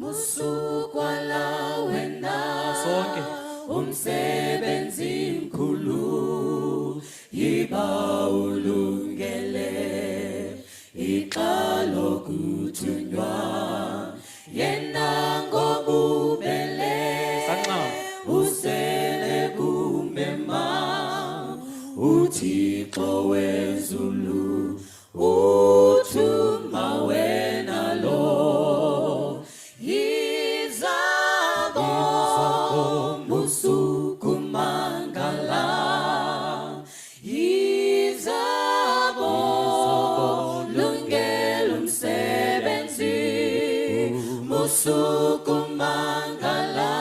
Musukwala wena Sonke. Umsebenzi mkhulu yiba ulungele ixa lokuthunywa yena ngobubele Sanxa. Usele kumema uThixo wezulu uthuma wena lo yizabo musukumangala yizabo lungela umsebenzi musukumangala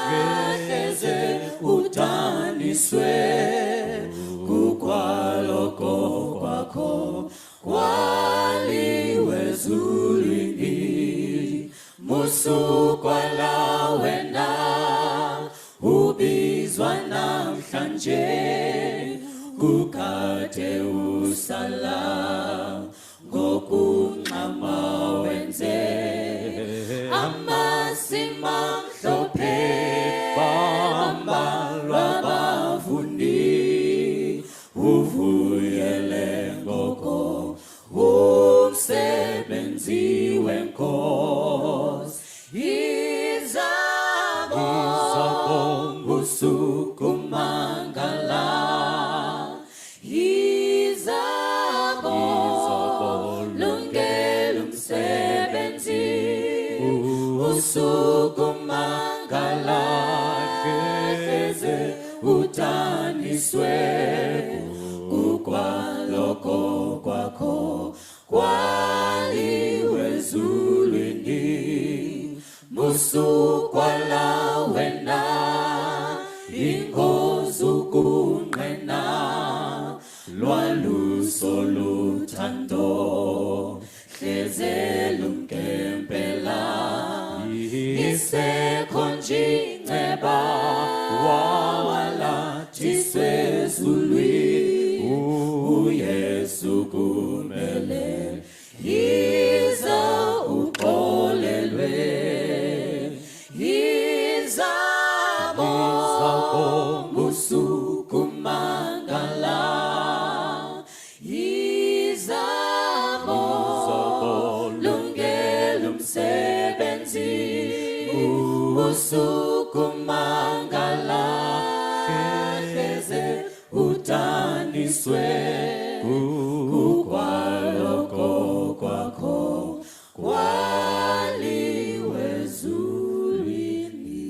hleze udaniswe kukwaloko kwakho kwaliwe ezulwini musukwala wena ubizwa namhlanje kukade usala ngokungxama wenze amasimi amhlophe bambalwa abavuni uvuyele ngoko umsebenzi wenkosi izabo musukumangala izabo lungela umsebenzi usukumangala hleze udaniswe kukwaloko kwakho kwaliwe ezulwini musukwala wena ingozi ukunqena lwalusoluthando hleze lumkempela isekho nje inceba wawalathiswe ezulwini uYesu kumele yiza uxolelwe yizabo musukumangala yizabo lungela umsebenzi musukumangala hleze udaniswe kukwaloko kwakho kwaliwe ezulwini.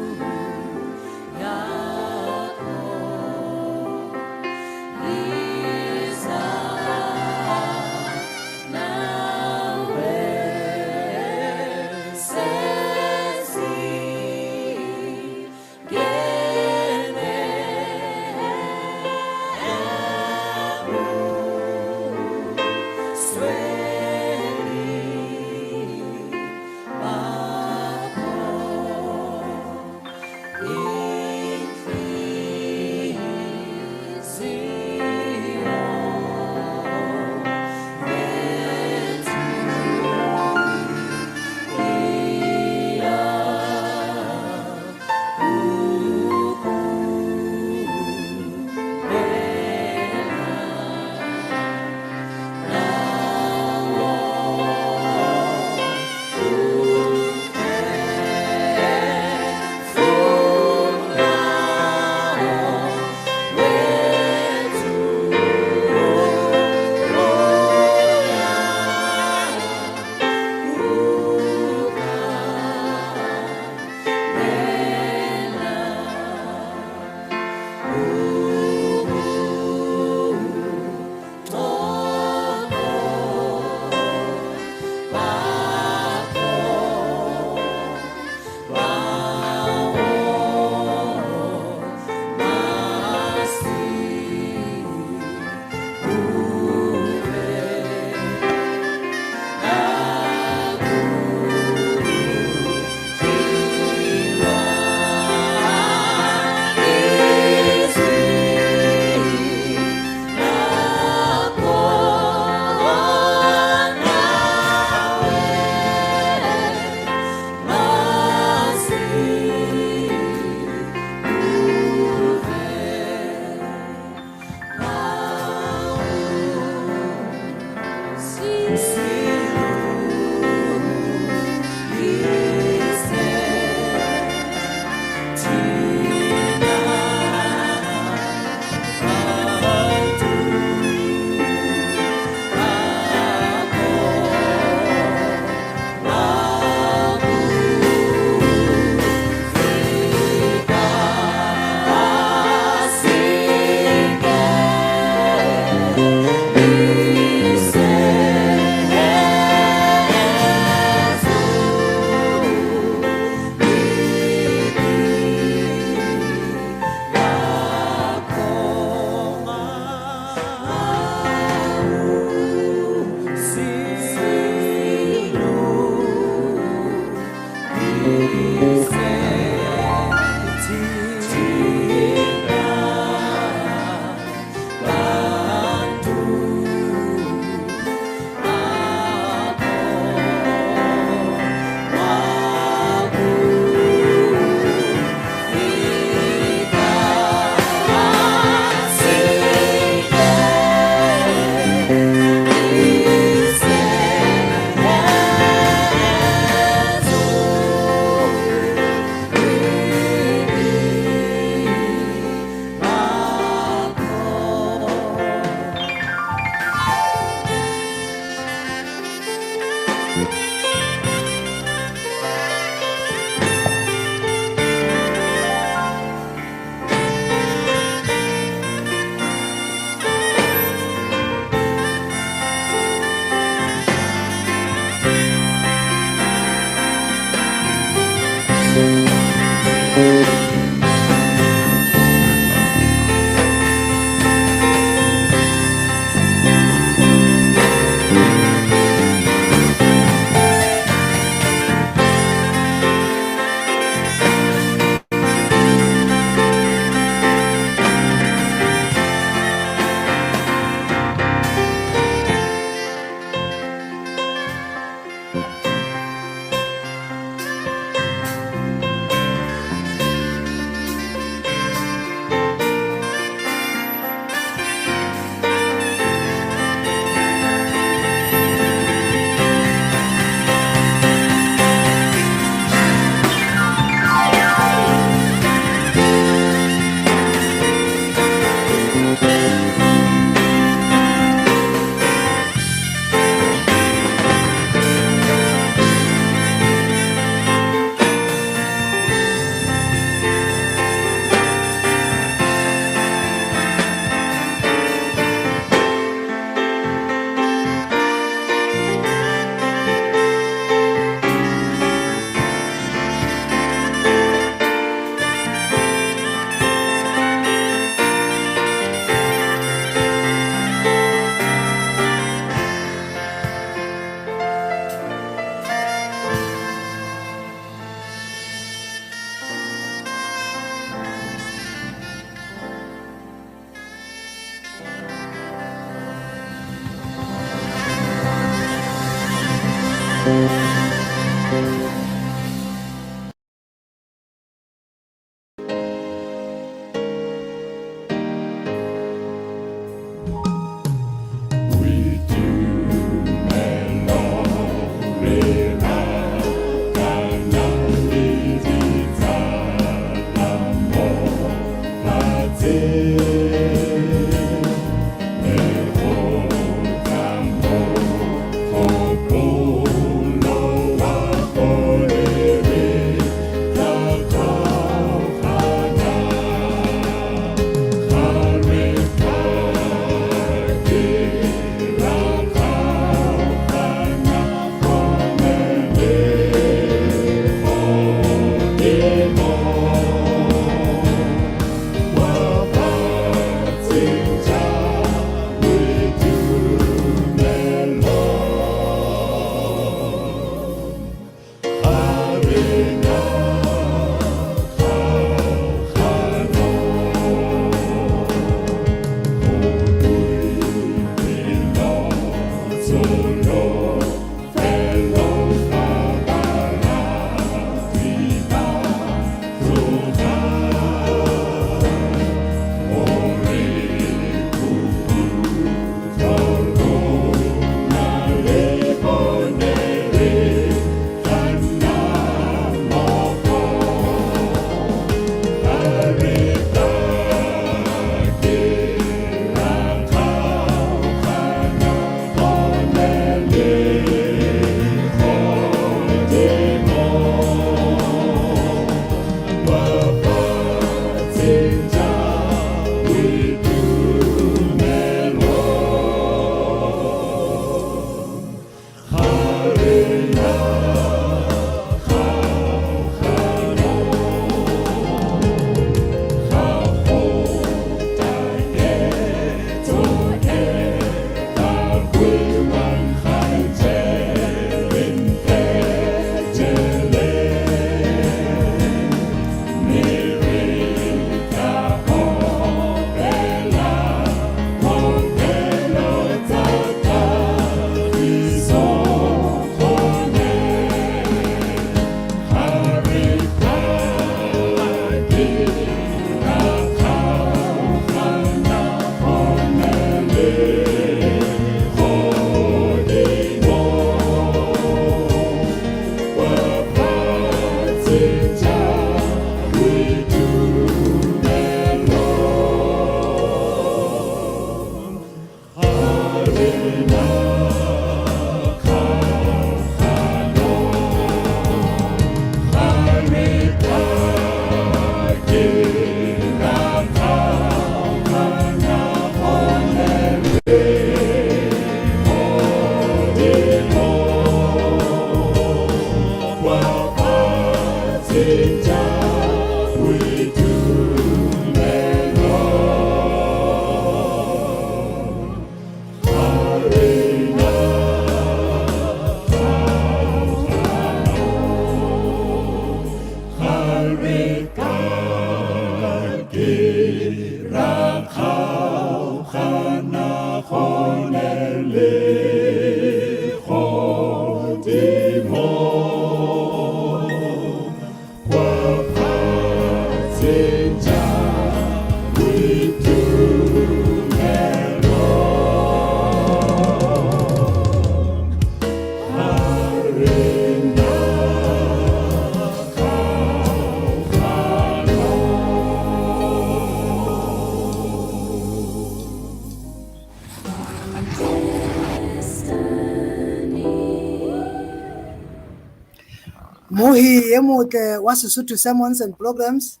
Mohi e motle wa Sesotho Sermons and Programs,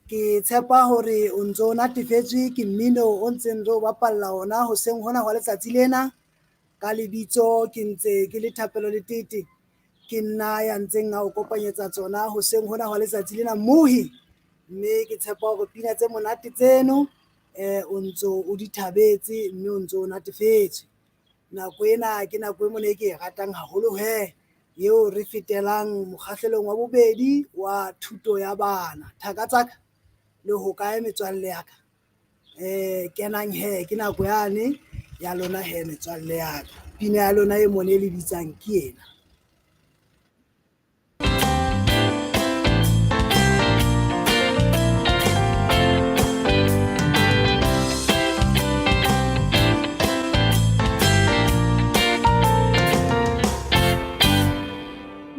ke tshepa hore o ntso o natefetswe ke mmino o ntseng re o bapalla ona hoseng hona hwa letsatsi lena. Ka lebitso ke ntse ke le Thapelo Letete, ke nna ya ntseng a o kopanyetsa tsona hoseng hona hwa letsatsi lena mohi. Mme ke tshepa hore pina tse monate tseno o ntso o di thabetse mme o ntso o natefetswe. Nako ena ke nako e mona e ke e ratang haholo hee, eo re fetelang mokgahlelong wa bobedi wa thuto ya bana. Thaka tsaka le hokae metswalle ya ka? Kenang hee, ke nako yane ya lona hee metswalle ya ka. Pina ya lona e mona e le bitsang ke ena.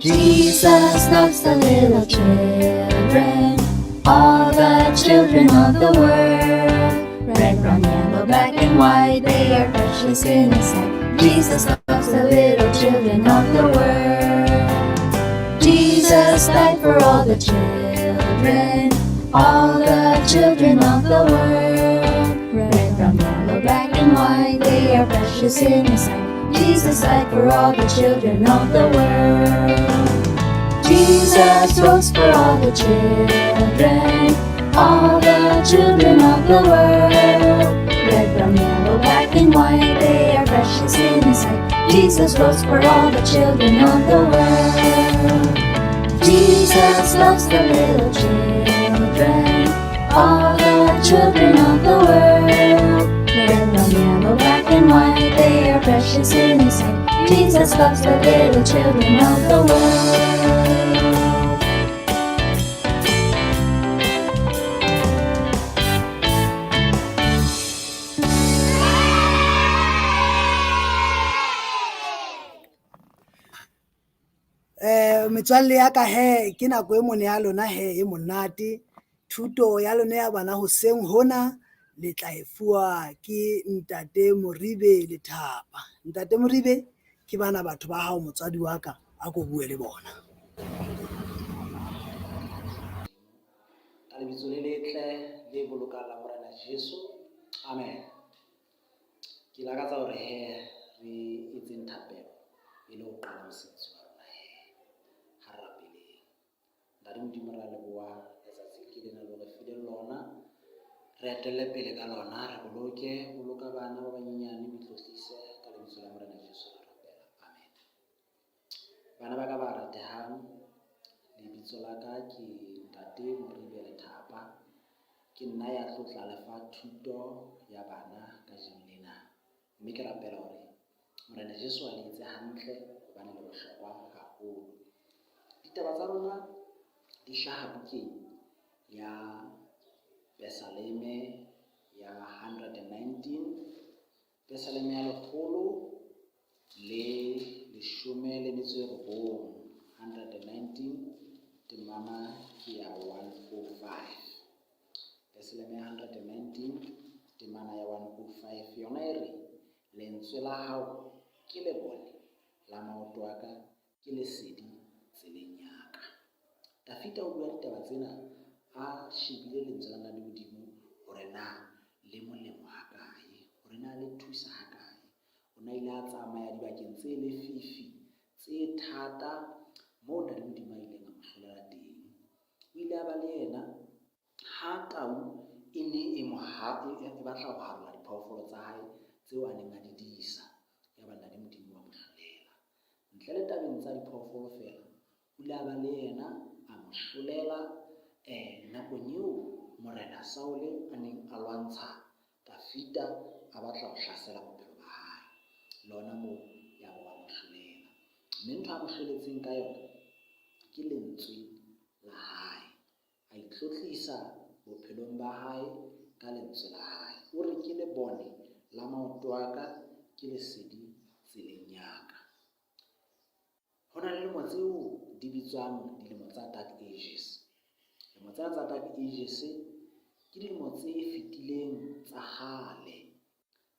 Jesus loves the little children, all the children of the world. Red, brown, yellow, black and white, they are precious in His sight. Jesus loves the little children of the world. Jesus died for all the children, all the children of the world. Red, brown, yellow, black and white, they are precious in His sight. Jesus died for all the children of the world. Jesus rose for all the children, all the children of the world. Red, brown, yellow, black and white, they are precious in His sight. Jesus rose for all the children of the world. Jesus loves the little children, all the children of the world. Red, brown, yellow, black and white, they are precious in His sight. Jesus loves the little children of the world. Metswalle ya ka he, ke nako e mone ya lona he e monate. Thuto ya lona ya bana hoseng hona le tla e fuwa ke Ntate Moribe Lethapa. Ntate Moribe, ke bana batho ba hao motswadi wa ka, a ko bue le bona. Ka lebitso le letle le bolokang la Morena Jesu, amen. Ke lakatsa hore he re etseng thapelo e le ho qala mosebetsi wa rona he. Ha re rapeleng. Ntate Modimo, re a leboha letsatsi ke lena le re fileng lona. Re etelle pele ka lona, re boloke, boloka bana ba banyenyane, o itlotlise ka lebitso la Morena Jesu re rapela. Amen. Bana ba ka ba ratehang, lebitso la ka ke Ntate Moribe Lethapa. Ke nna ya tlo tla le fa thuto ya bana kajeno lena. Mme ke rapela hore Morena Jesu a le etse hantle hobane le bohlokwa haholo. Ditaba tsa rona di hlaha bukeng ya Pesaleme ya 119, Pesaleme ya lekgolo le leshome le metso e robong, 119, temana ke ya 105. Pesaleme ya 119, temana ya 105, yona e re, Lentswe la hao ke lebone la maoto a ka, ke lesedi tseleng ya ka. Dafida o bua ditaba tsena a shebile lentswe la Ntate Modimo hore na le molemo hakae, hore na le thusa hakae. O ne a ile a tsamaya dibakeng tse lefifi, tse thata moo Ntate Modimo a ileng a mo hlolela teng. O ile a ba le yena ha tau e ne e mo ha, e, e batla ho harola diphoofolo tsa hae tseo a neng a di disa. Yaba Ntate Modimo wa mo hlolela. Ntle le tabeng tsa diphoofolo feela, o ile a ba le yena a mo hlolela nakong eo Morena Saule a neng a lwantsha Dafida a batla ho hlasela bophelo ba hae. Le hona moo ya ba wa mo hlolela. Mme ntho a mo hloletseng ka yona ke lentswe la hae. A itlotlisa bophelong ba hae ka lentswe la hae. O re ke lebone la maoto a ka, ke lesedi tseleng ya ka. Ho na le lemo tseo di bitswang dilemo tsa Dark Ages. Lemo tsena tsa Dark Ages ke dilemo tse fetileng tsa kgale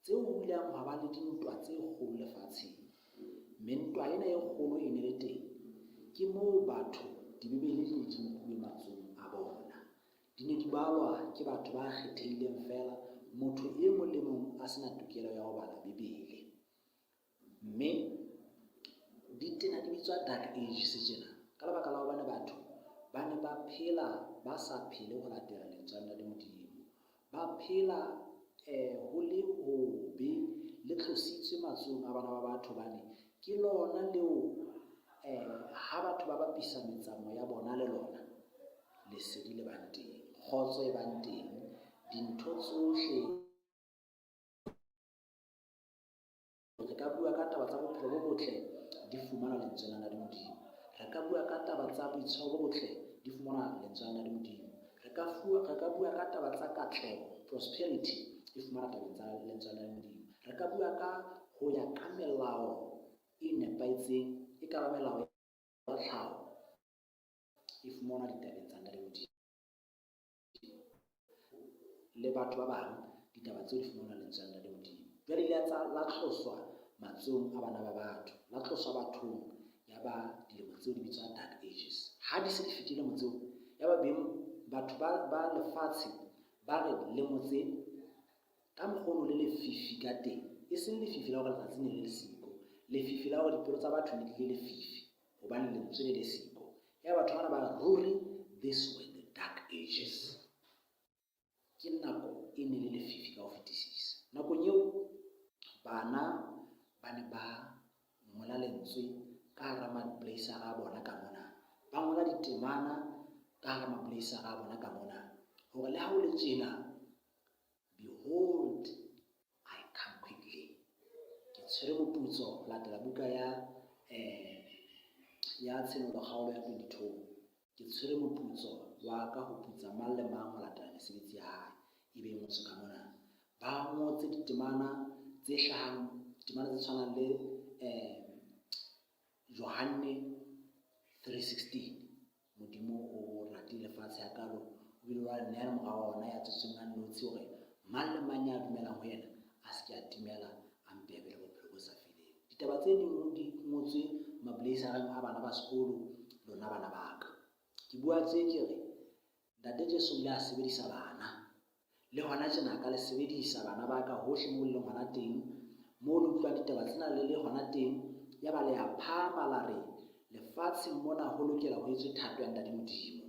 tseo ho ileng hwa ba le dintwa tse kgolo lefatsheng. Mme ntwa ena e kgolo e ne le teng ke moo batho Dibibele di ne di nkuwe matsohong a bona. Di ne di balwa ke batho ba kgethehileng feela, motho e mong le mong a se na tokelo ya ho bala Bibele. Mme di tena di bitswa Dark Ages tjena ka lebaka la hobane batho ba ne ba phela ba sa phele ho latela lentswe la Modimo. Ba phela ho le hobe le tlositswe matsohong a bana ba batho hobane ke lona leo ha batho ba bapisa metsamao ya bona le lona lesedi le bang teng, kgotso e bang teng, dintho tsohle. Re ka bua ka taba tsa bophelo bo botle di fumanwa lentsweng la Modimo. Re ka bua ka taba tsa boitshwaro bo botle di fumanwa lentsweng la Modimo. Re ka fuwa re ka bua ka taba tsa katleho prosperity e fumanwa tabeng tsa lentsweng la Modimo. Re ka bua ka ho ya ka melao e nepahetseng e ka ba melao ya tlhaho e fumanwa ditabeng tsa Ntate Modimo. Le batho ba bang ditaba tseo di fumanwa lentsweng la Modimo. Jwale ile tsa la tloswa matsohong a bana ba batho, la tloswa bathong ya ba dilemo tseo di bitswa Dark Ages. Ha di se di fetile lemo tseo, ya ba beng batho ba, ba lefatshe ba re lemo tse ka mokgwa o le lefifi ka teng, e seng lefifi la hore letsatsi ne le le siko, lefifi la hore dipelo tsa batho ne di le lefifi hobane lentswe le le siko. Ya batho bana ba re ruri this were the dark ages. Ke nako e ne le lefifi ka ho fetisisa. Nakong eo bana ba ne ba ngola lentswe ka hara mableisara a bona ka mona. Ba ngola ditemana ka hara mableisara a bona ka mona. Hore le ha o le tjena, behold, I come quickly. Ke tshwere moputso ho latela buka ya ya Tshenolo kgaolo ya 22. Ke tshwere moputso wa ka ho putsa mang le mang ho latela mesebetsi ya hae. E be e ngotswe ka mona. Ba ngotse ditemana tse hlahang, ditemana tse tshwanang le Johanne 3:16. Modimo o ratile lefatshe hakalo, o bile wa le neha mora wa ona ya tswetsweng a nnotshi hore mang le mang ya dumelang ho yena a se ke a timela, a mpe a be le bophelo bo sa feleng. Ditaba tse ding di ngotswe mableisareng a bana ba sekolo, lona bana ba ka. Ke bua tse ke re Ntate Jesu o ile a sebedisa bana. Le hona tjena a ka le sebedisa bana ba ka hohle moo le leng hona teng, moo le utlwang ditaba tsena le le hona teng, yaba le a phahama la re, lefatsheng mona ho lokela ho etswe thato ya Ntate Modimo.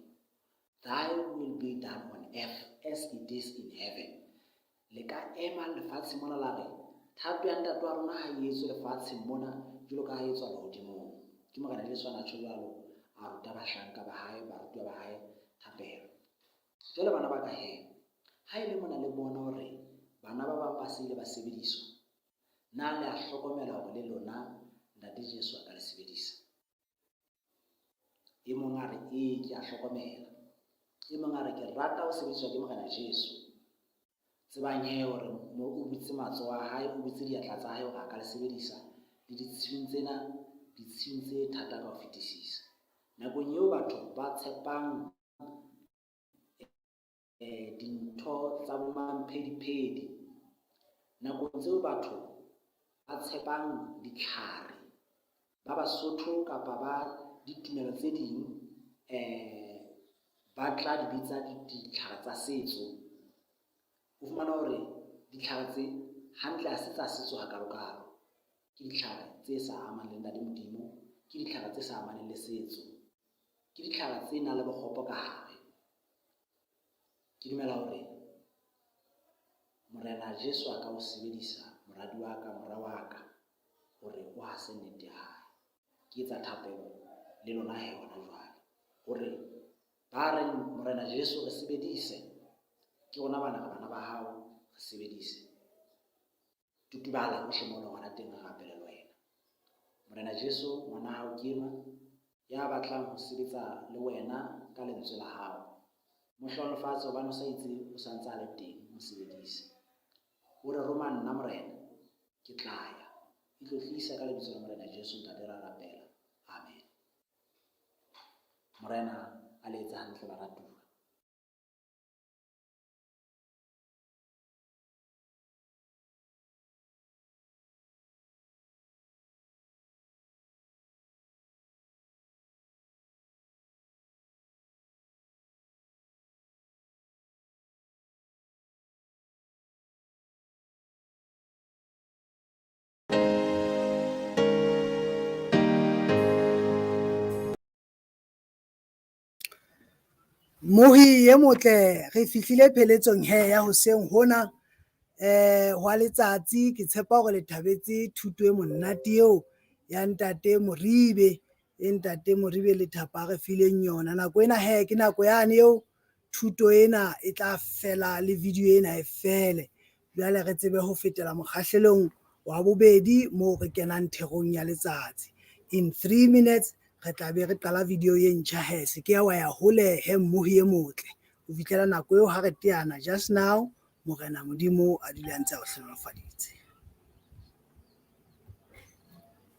Thy will be done on earth as it is in heaven. Le ka ema lefatsheng mona la re, thato ya Ntate wa rona ha e etswe lefatsheng mona jwalo ka ha e etswa lehodimong. Ke Morena Jesu a na tjho jwalo, a ruta bahlanka ba hae, barutuwa ba hae thapelo. Jwale bana ba ka he, ha e le mona le bona hore bana ba bang ba se ile ba sebediswa, na le a hlokomela hore le lona Ntate Jesu a ka le sebedisa? E mong a re, ee, ke a hlokomela. E mong a re ke rata ho sebediswa ke Morena Jesu. Tsebang he hore o butse matsoho a hae, o butse diatla tsa hae hore a ka le sebedisa le ditshiung tsena, ditshiung tse thata ka ho fetisisa. Nakong eo batho ba tshepang dintho tsa bomamphediphedi, nakong tseo batho ba tshepang ditlhare, ba Basotho kapa ba ditumelo tse ding ba tla di bitsa ditlhare tsa setso. O fumana hore ditlhare tse hantle ha se tsa setso hakalokalo, ke ditlhare tse sa amaneng le Ntate Modimo, ke ditlhare tse sa amaneng le setso, ke ditlhare tse nang le bokgopo ka hare. Ke dumela hore Morena Jesu a ka o sebedisa moradi wa ka, mora wa ka, hore o hase nnete ya hae. Ke etsa thapelo le lona he hona jwale hore ba reng Morena Jesu re sebedise, ke rona bana re bana ba hao, re sebedise. Tutubala hohle mo leng hona teng re rapele le wena. Morena Jesu ngwana hao ke enwa ya batlang ho sebetsa le wena ka lentswe la hao. Mo hlohonolofatse hobane o sa itse o sa ntse a le teng, mo sebedise. O re roma nna Morena, ke tla ya. Itlotlisa ka lebitso la Morena Jesu Ntate ra rapela. Amen. Morena a le etse hantle baratuwa. Mohi e motle re fihlile pheletsong he ya hoseng hona hwa letsatsi. Ke tshepa hore le thabetse thuto e monate eo ya ntate Moribe, e ntate Moribe Lethapa a re fileng yona. Nako ena he ke nako yane eo thuto ena e tla fela le video ena e fele. Jwale re tsebe ho fetela mokgahlelong wa bobedi moo re kenang therong ya letsatsi. In 3 minutes re tla be re qala video e ntjha he, se ke wa ya hole he mmohi e motle. Ho fihlela nako eo ha re teana just now, Morena Modimo a dule a ntse a o hlohonolofaditse.